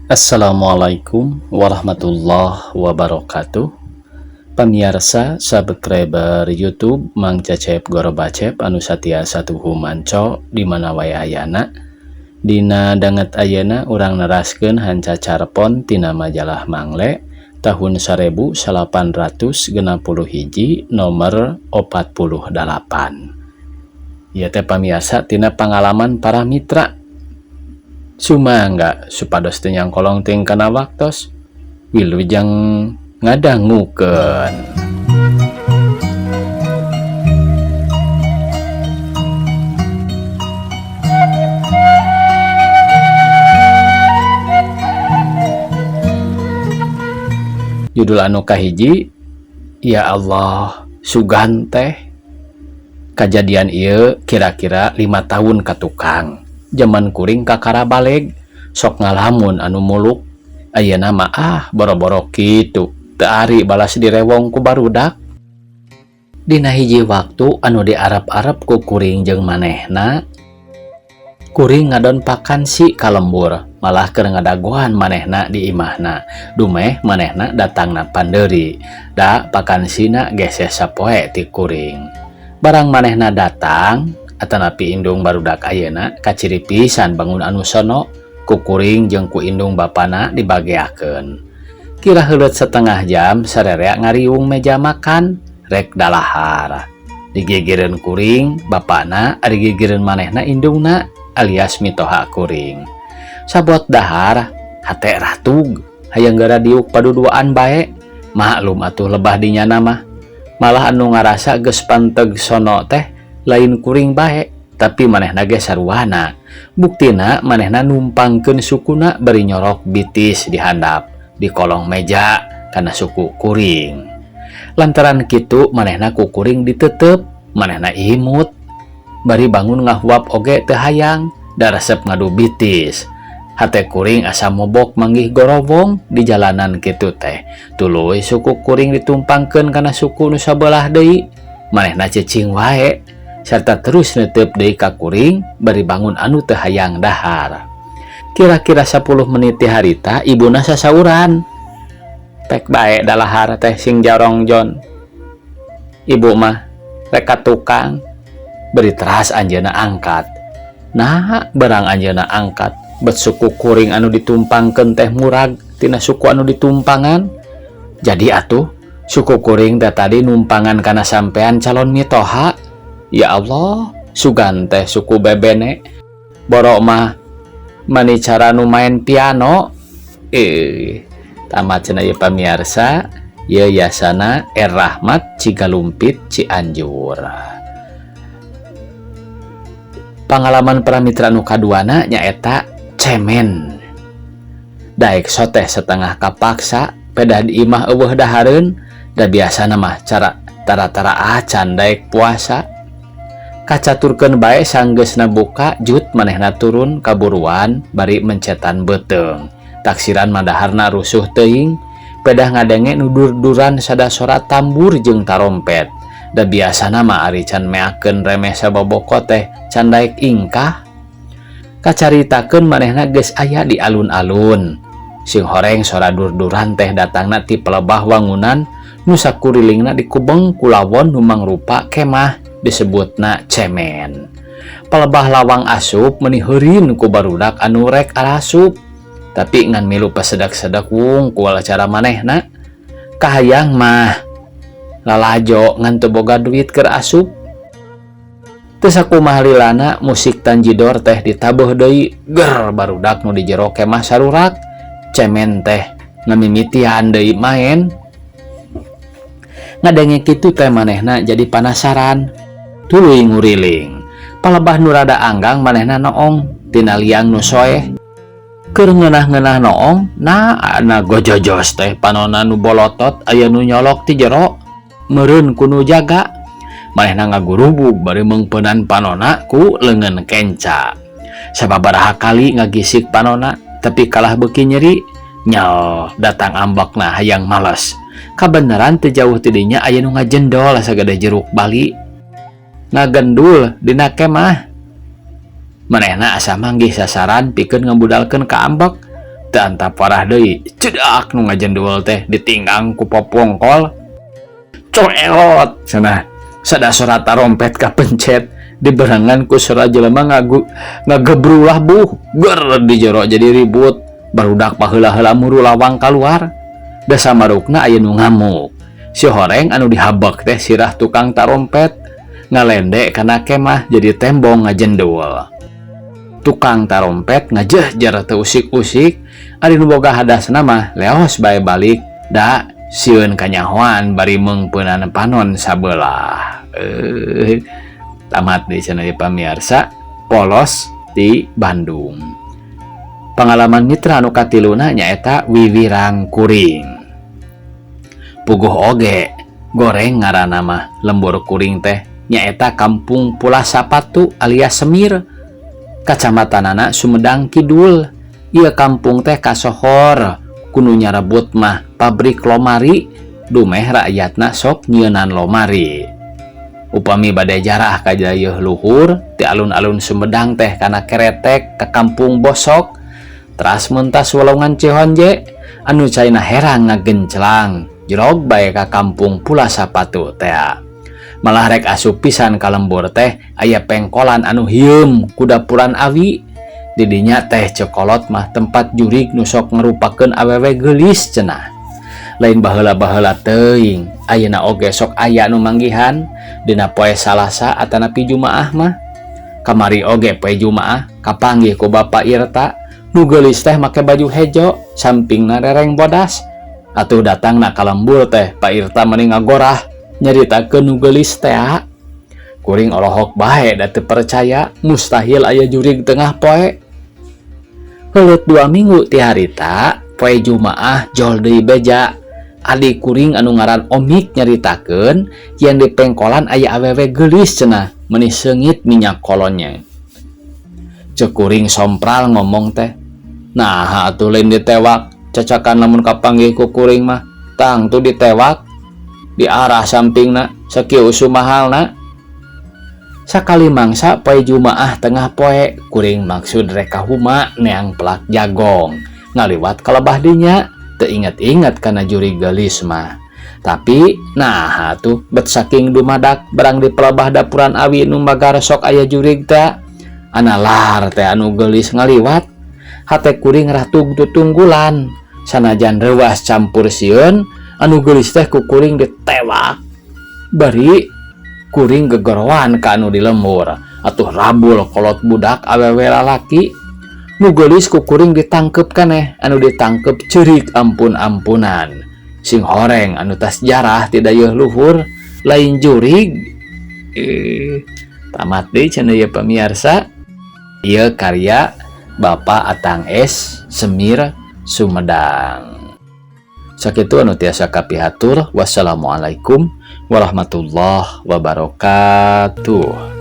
Assalamualaikum warahmatullahi wabarakatuh. Pamiarsa subscriber YouTube Mang Cecep Gorobacep anu satia satuhu manco di mana wae ayana. Dina danget ayeuna urang neraskeun hanca carpon tina majalah Mangle tahun 1861 nomor 48. Ieu teh pamiarsa tina pangalaman para mitra. Sumangga supados teu nyangkolong teuing kana waktos wilujeng ngadangukeun. Judul anu kahiji, Ya Allah sugan teh. Kajadian ieu kira-kira 5 tahun ka tukang. Jaman kuring kakara baleg sok ngalamun anu muluk. Ayeuna mah ah boro-boro kitu teu ari balas direwong ku barudak. Dina hiji waktu anu diarep-arep ku kuring jeung manehna, kuring ngadon pakansi ka lembur, malah keur ngadagoan manehna di imahna. Dumeh manehna datangna pandeuri, da pakansina geseh sapoe ti kuring. Barang manehna datang, atanapi indung barudak ayeuna kaciri pisan bangun anu sono, ku kuring jeung ku indung bapana dibageakeun. Kira heuleut setengah jam sarerea ngariung meja makan rek dalahar. Digigireun kuring bapana, ari gigireun manehna indungna alias mitoha kuring. Sabot dahar hate ratug hayang geura diuk paduduaan bae. Maklum atuh lebah dinyana mah. Malah anu ngarasa geus panteg sono teh lain kuring bae, tapi manehna ge saruana. Buktina manehna numpangkeun sukuna bari nyorok bitis di handap di kolong meja kana suku kuring. Lantaran kitu manehna ku kuring ditetep, manehna imut. Bari bangun ngahuap oge teu hayang, da resep ngadu bitis. Hate kuring asa mobok manggih gorobong di jalanan kitu teh. Tuluy suku kuring ditumpangkeun kana suku nu sabelah deui. Manehna cicing wae serta terus netep deui ka kuring bari bangun anu teu hayang dahar. Kira-kira 10 menit ti harita ibuna sasauran. Pek bae dalahar teh sing jarong jon. Ibu mah rek ka tukang beri teras anjeunna angkat. Nah, barang anjeunna angkat bet suku kuring anu ditumpangkeun teh murag tina suku anu ditumpangan. Jadi atuh suku kuring teh tadi numpangan kana sampean calon mitoha. Ya Allah, sugan teh suku bebene. Borok mah mani cara nu main piano. Tamat cenah ieu pamiarsa, ieu yasana Er Rahmat Cigalumpit Cianjur. Pangalaman para mitra nu kaduana nyaeta cemen. Daek soteh setengah kapaksa pedah di imah eueuh dahareun, da biasana mah cara tara-tara acan daek puasa. Kacaturkeun bae sanggeusna buka jut manehna turun kaburuan bari mencetan beuteung. Taksiran madaharna rusuh teuing, pedah ngadenge nu dur-duran sada sora tambur jeung tarompet. Da biasana mah ari can meakeun remeh saboboko teh can daek ingkah. Kacaritakeun manehna geus aya di alun-alun. Sing horeng sora dur-duran teh datangna ti pelebah wangunan nu sakurilingna dikubeng kulawon nu mangrupa kemah disebutna cemen. Pelebah lawang asup meni heurin ku barudak anu rek arasup. Tapi ngan milu pasedak-sedak wungkul cara manehna. Kahayang mah lalajo ngan teu boga duit keur asup. Teu sakumaha lilana musik tanjidor teh ditabuh deui, ger barudak nu di jero kemah sarurak. Cemen teh ngamimitian deui maen. Ngadenge kitu teh manehna jadi panasaran. Tuluy nguriling. Palebah nu rada anggang manehna noong tina liang nu soeh. Keur ngeunah-ngeunah noong, nah ana gojojos teh panona nu bolotot aya nu nyolok ti jero. Meureun ku nu jaga. Manehna ngagurubug bari meungpeunan panona ku leungeun kenca. Sababaraha kali ngagisik panona tapi kalah beuki nyeri. Nyal datang ambekna hayang males. Kabeneran teu jauh ti dinya aya nu ngajendol sagede jeruk bali. Ngagendul dina kemah. Manehna asa manggih sasaran pikeun ngabudalkeun ka ambek. Teu antap warah deui, cedak nu ngajendul teh ditinggang ku popongkol. Coelot cenah. Sada sora tarompet kapencet dibarengan ku sora jelema ngagu ngagebrulah buh ger di jero jadi ribut. Barudak paheula-heula muru lawang kaluar. Da samarukna aya nu ngamuk. Si horeng anu dihabek teh sirah tukang tarompet ngalende kana kemah jadi tembong ngajendul. Tukang tarompet ngajehjer teu usik-usik, ari nu boga hadasna mah leos bae balik da sieun kanyahoan bari meungpeunan panon sabelah. Tamat di sana pamiarsa, polos di Bandung. Pengalaman mitra anu katiluna nyaeta wiwirang kuring. Puguh oge goreng ngaranna mah lembur kuring teh nyaeta Kampung Pulasapatu alias Semir, kacamatanana Sumedang Kidul. Ieu kampung teh kasohor ku nu nyarebut mah pabrik lomari, dumeh rakyatna sok nyieunan lomari. Upami bade jarah ka dayeuh luhur ti alun-alun Sumedang teh kana keretek ka Kampung Bosok, teras mentas Walongan Cihonje anu caina herang ngagenclang jerog bae ka Kampung Pulasapatu teh. Malah rek asup pisan ka lembur teh aya pengkolan anu hieum ku dapuran awi. Didinya teh ceuk kolot mah tempat jurig nu sok ngerupakeun awewe geulis cenah. Lain baheula-baheula teuing, ayeuna oge sok aya nu manggihan dina poe Salasa atanapi Jumaah mah. Kamari oge poe Jumaah kapanggih ku Bapak Irta, nu geulis teh make baju hejo, sampingna rereng bodas. Atuh datangna ka lembur teh Pak Irta meni ngagorah nyaritakeun nu geulis teh. Kuring olohok bae da teu percaya, mustahil aya jurig tengah poe. Heuleut 2 minggu ti harita, poe Jumaah jol deui beja. Adik kuring anu ngaran Omik nyaritakeun yen di pengkolan aya awewe geulis cenah, meuni seungit minyak kolonnya. Ceuk kuring sompral ngomong teh. Nah, atuh lain ditewak, cacakan lamun kapanggih ku kuring mah, tangtu ditewak di arah sampingna sakieu usum mahalna. Sakali mangsa poe Jumaah tengah poe, kuring maksud rek ka huma neang pelak jagong. Ngaliwat ka lebah dinya, teu inget-inget kana jurig geulis mah. Tapi nah atuh bet saking dumadak barang di pelebah dapuran awi nu magar sok aya jurig teh. Analar teh anu geulis ngaliwat. Hate kuring ratug tutunggulan. Sanajan reuas campur sieun, anu geulis teh ku kuring ditewak. Bari kuring gegorowan ka anu di lembur. Atuh rabul kolot budak awewe lalaki. Nu geulis ku kuring ditangkep keneh, anu ditangkep ceurik ampun-ampunan. Sing horeng anu tas jarah ti dayeuh luhur lain jurig. Tamat deui cenah ieu pamiarsa. Ieu karya Bapak Atang S Semir Sumedang. Sakitu anu tiasa kapihatur. Wassalamualaikum warahmatullahi wabarakatuh.